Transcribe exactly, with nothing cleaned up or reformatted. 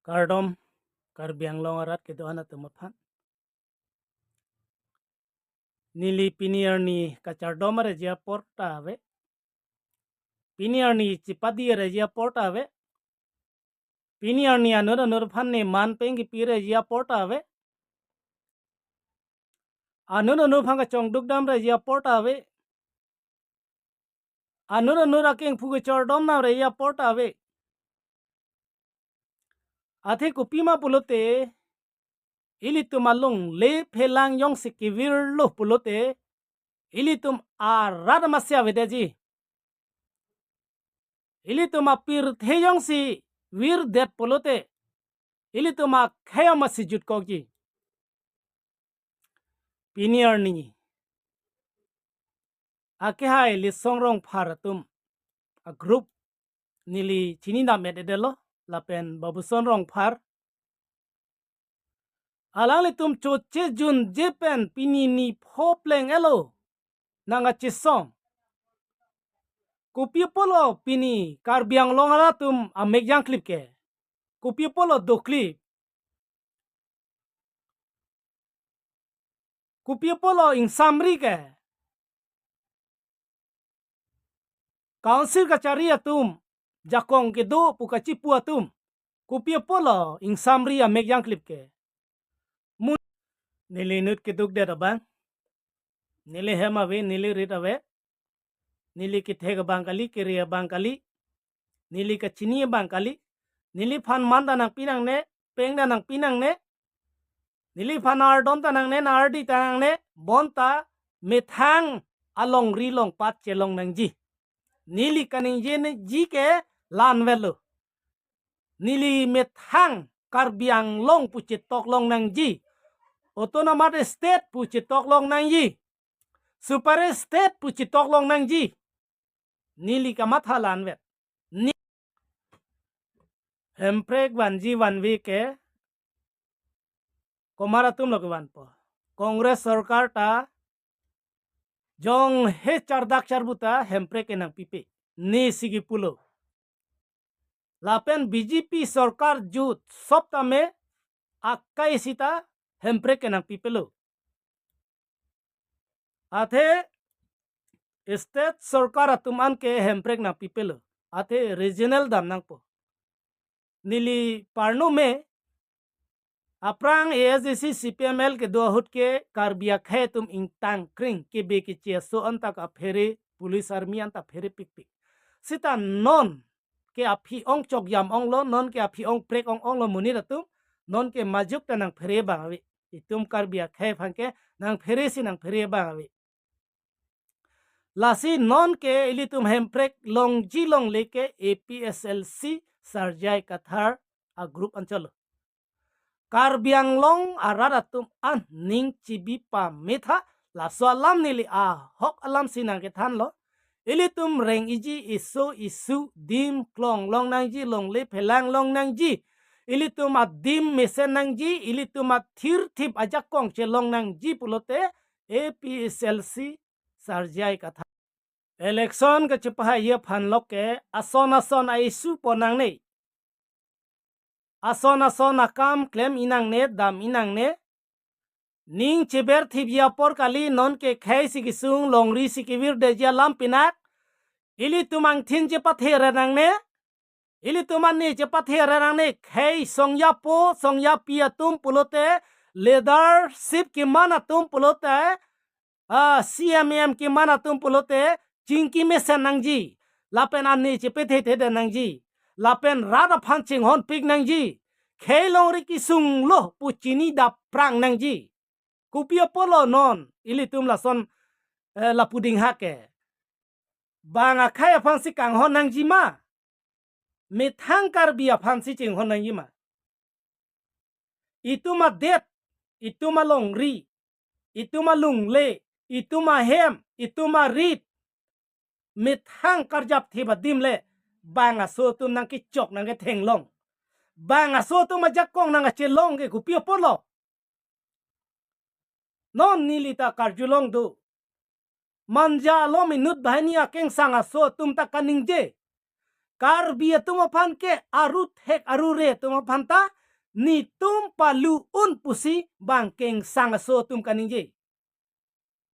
Kardom, Karbi Anglong arat kedo-an atum aphan. Neli pini arni kachardom areji apor ta ave. Pini arni chipadi areji apor ta ave. Pini arni anut anut aphan ne man peng kipi areji apor ta ave. Anut anut aphan kachongduk dam areji apor ta ave. Anut anut akengphu kachardom dam areji apor ta ave. Athe kopima pulote, ilitum alongle phelang jongsi kevirlo pulote, ilitum arat amatsi avedetji. Ilitum apirthe jongsi virdet pulote, ilitum akhei amatsi jutkokji. Pini arni akehai Lisong Rongphar atum a-group neli chini dam-et-edetlo, lapen Babuson Rongphar. Alanglitum choche junje pen pini nipho pleng-etlo nang kachesong. Kopi apotlo pini Karbi Anglong arat atum amek jangklip ke? Kopi apotlo doklip? Kopi apotlo ingsamri ke? Council kachari atum, jakong kedo pu kachipu atum, kopi apotlo ingsamri amek jangklip ke? Mu-, neli inut kedukdet abang, neli hem ave, neli rit ave, neli kethek abang kali, kere abang kali, neli kachini abang kali, neliphan man ta nangpi nangne, peng ta nangpi nangne, neliphan ardom ta nangne, ardi ta nangne, bonta methang alongri longpat chelong nangji. Neli kaningjeji ke la-anvetlo. Neli methang Karbi Anglong pu chetok long nangji. Autonomous State pu chetok long nangji. Separate State pu chetok long nangji. Neli kamatha la-anvet. Ni Hemprek vanji vanve ke komat atumlo kevanpo? Congress sorkar ta jong he chardak charbu ta Hemprek ke nangpipe, nesi kipulo. Lapen B J P sorkar jut sop tame akai sita Hemprek ke nangpipelo. Athe state sorkar atum an ke Hemprek nangpipelo. Athe regional dam nangpo. Neli parnome, aphrang A S D C C P M L kedo ahut ke Karbi akhei atum ingtang kring kebe keche aso anta kaphere, police army anta phere pikpik. Sita non ke aphi ong chok jam onglo, non ke aphi ong prek ong onglo monit atum, non ke majuk ta nangphere abang ave. Itum Karbi akhei aphan ke nangphere si nangphere abang ave. Lasi non ke ilitum Hemprek longji longle ke A P H L C Sarjai Kathar a-group anchotlo. Karbi Anglong arat atum an ning chibi pametha, laso alam neli ahok alam si nangkethanlo. Ilitum reng-iji eso esu, dim klong long nangji, longle phelang long nangji. Ilitum adim mesen nangji, ilitum athirthip ajakong chelong nangji pulote A P H L C Sarjai Kathar. Election kachepahai aphan loke ason ason a-issue pon nangne. Ason ason akam klem-i nangne, dam-i nangne. Ning cheberthipji apor kali, non ke khei si kesung, longri si kevirdetji alam pinak. Ilitum angthin chepathere nangne. Ilitum ane chepathere nangne, khei songjapo, songjapi atum pulote, leadership keman atum pulote, ah, C M M keman atum pulote, chingki mesen nangji. Lapen ane chepethethe nangji. Lapen rat aphan chinghonpik nangji. Khei longri kesunglo pu chini daprang nangji. Kopi apotlo non, ilitum lason, eh, lapu ding ha ke? Bang akhei aphan si kanghon nangji ma? Methang Karbi aphan si chinghon nangji ma? Itum adet, itum alongri, itum alongle, itum ahem, itum arit, methang karjapthip adim le, bang aso atum nangkechok nangketheklong, bang aso atum ajakong nangkachelong ke kopi apotlo? Non neli ta karjulong do. Manja alom inut banghini akengsang aso atum ta kaningje. Karbi atum aphan ke aruthek arure atum aphan ta netum palu un pusi bang kengsang aso atum kaningje.